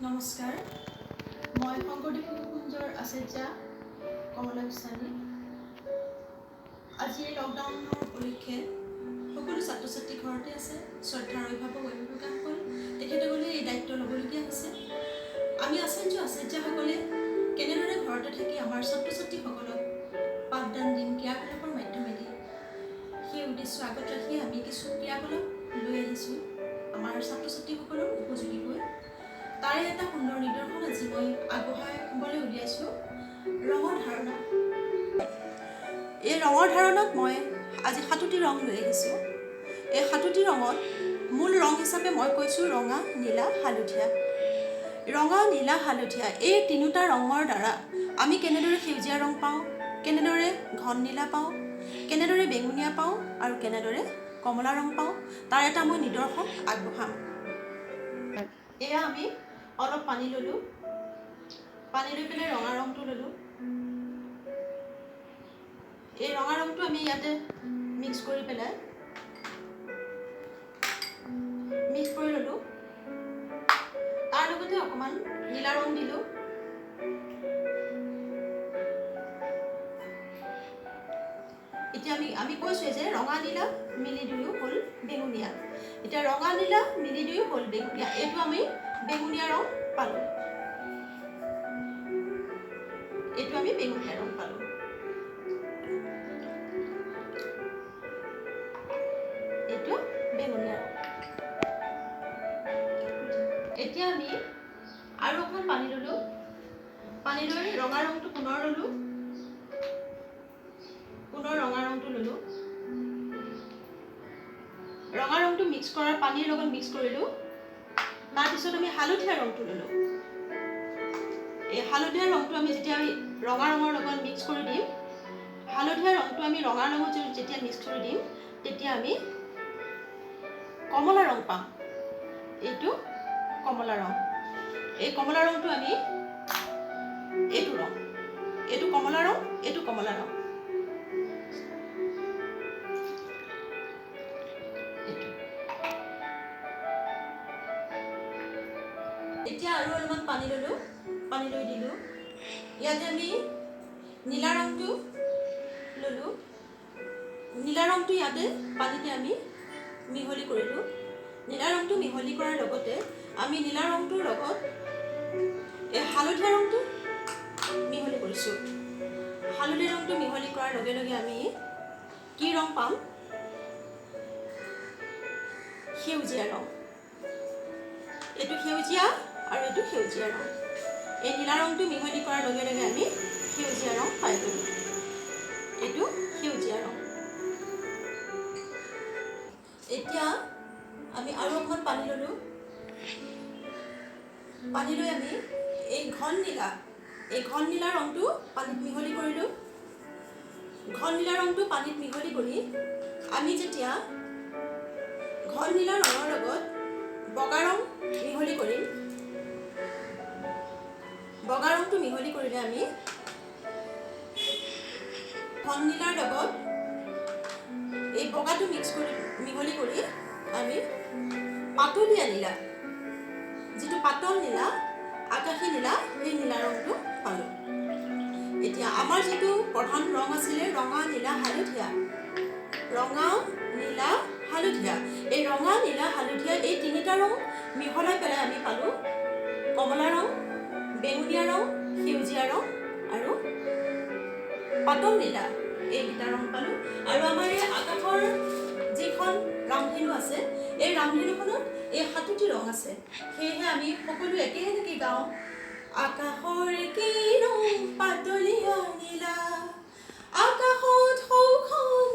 নমস্কাৰ, মই শংকৰদেৱ শিশুকুঞ্জৰ আচাৰ্যা কমলা গোস্বামী। আজি এই লকডাউনৰ উপলক্ষে সকলো ছাত্ৰ ছাত্ৰী ঘৰতে আছে। শ্ৰদ্ধাৰ অভিভাৱক অভিভাৱিকাসকল, তেখেতসকলে এই দায়িত্ব ল'বলগীয়া হৈছে। আমি আচাৰ্য আচাৰ্যাসকলে কেনেদৰে ঘৰতে থাকি আমাৰ ছাত্ৰ ছাত্ৰীসকলক পাঠদান দিম ক্ৰিয়াকলাপৰ মাধ্যমেদি, সেই উদ্দেশ্য আগত ৰাখি আমি কিছু ক্ৰিয়াকলাপ লৈ আহিছোঁ আমাৰ ছাত্ৰ ছাত্ৰীসকলৰ উপযোগীকৈ। তাৰে এটা সুন্দৰ নিদৰ্শন আজি মই আগবঢ়াবলৈ উলিয়াইছোঁ, ৰঙৰ ধাৰণা। এই ৰঙৰ ধাৰণাত মই আজি সাতোটি ৰং লৈ আহিছোঁ। এই সাতোটি ৰঙত মূল ৰং হিচাপে মই কৈছোঁ ৰঙা, নীলা, হালধীয়া। ৰঙা, নীলা, হালধীয়া এই তিনিওটা ৰঙৰ দ্বাৰা আমি কেনেদৰে সেউজীয়া ৰং পাওঁ, কেনেদৰে ঘন নীলা পাওঁ, কেনেদৰে বেঙুনীয়া পাওঁ আৰু কেনেদৰে কমলা ৰং পাওঁ, তাৰ এটা মই নিদৰ্শন আগবঢ়াম। এয়া আমি অলপ পানী ল'লোঁ। পানী লৈ পেলাই ৰঙা ৰংটো ল'লোঁ। এই ৰঙা ৰংটো আমি ইয়াতে মিক্স কৰি পেলাই মিক্স কৰি ল'লোঁ। তাৰ লগতে অকণমান নীলা ৰং দিলোঁ। এতিয়া আমি আমি কৈছোঁৱে যে ৰঙা নীলা মিলি দুয়ো হ'ল বেঙুনীয়া। এতিয়া ৰঙা নীলা মিলি দুয়ো হ'ল বেঙুনীয়া, এইটো আমি বেঙুনীয়া ৰং পালোঁ। এইটো আমি বেঙুনীয়া ৰং পালোঁ। এইটো বেঙুনীয়া ৰং। এতিয়া আমি আৰু অকণমান পানী ল'লোঁ। পানী লৈ ৰঙা ৰংটো পুনৰ ল'লোঁ। পুনৰ ৰঙা ৰংটো ল'লোঁ। ৰঙা ৰংটো মিক্স কৰাৰ পানীৰ লগত মিক্স কৰিলোঁ। তাৰপিছত আমি হালধীয়া ৰংটো ল'লোঁ। এই হালধীয়া ৰংটো আমি যেতিয়া আমি ৰঙা ৰঙৰ লগত মিক্স কৰি দিম, হালধীয়া ৰংটো আমি ৰঙাৰ লগত যেতিয়া মিক্স কৰি দিম, তেতিয়া আমি কমলা ৰং পাম। এইটো কমলা ৰং। এই কমলা ৰংটো আমি এইটো ৰং, এইটো কমলা ৰং, এইটো কমলা ৰং। এতিয়া আৰু অলপমান পানী ল'লোঁ। পানী লৈ দিলোঁ। ইয়াতে আমি নীলা ৰংটো ল'লোঁ। নীলা ৰংটো ইয়াতে পানীতে আমি মিহলি কৰিলোঁ। নীলা ৰংটো মিহলি কৰাৰ লগতে আমি নীলা ৰংটোৰ লগত এই হালধীয়া ৰংটো মিহলি কৰিছোঁ। হালধীয়া ৰংটো মিহলি কৰাৰ লগে লগে আমি কি ৰং পাম? সেউজীয়া ৰং। এইটো সেউজীয়া আৰু এইটো সেউজীয়া ৰং। এই নীলা ৰংটো মিহলি কৰাৰ লগে লগে আমি সেউজীয়া ৰং পাই গ'লোঁ। এইটো সেউজীয়া ৰং। এতিয়া আমি আৰু অকণমান পানী ল'লোঁ। পানী লৈ আমি এই ঘন নীলা, এই ঘন নীলা ৰংটো পানীত মিহলি কৰিলোঁ। ঘন নীলা ৰংটো পানীত মিহলি কৰি আমি যেতিয়া ঘন নীলা ৰঙৰ লগত বগা ৰং মিহলি কৰিম, বগা ৰংটো মিহলি কৰিলে আমি ঘন নীলাৰ লগত এই বগাটো মিক্স কৰি মিহলি কৰি আমি পাতলীয়া নীলা, যিটো পাতল নীলা, আকাশী নীলা, সেই নীলা ৰংটো পালোঁ। এতিয়া আমাৰ যিটো প্ৰধান ৰং আছিলে ৰঙা, নীলা, হালধীয়া, ৰঙা, নীলা, হালধীয়া, এই ৰঙা, নীলা, হালধীয়া এই তিনিটা ৰং মিহলাই পেলাই আমি পালোঁ কমলা ৰং, বেঙুনীয়া ৰং, সেউজীয়া ৰং আৰু পাতল নীলা, এইকেইটা ৰং পালোঁ। আৰু আমাৰ এই আকাশৰ যিখন ৰামধেনু আছে, এই ৰামধেনুখনত এই সাতোটি ৰং আছে। সেয়েহে আমি সকলো একেলগে গাওঁ, আকাশৰ কি ৰং পাতলীয়া নীলা, আকাশত সৌখন।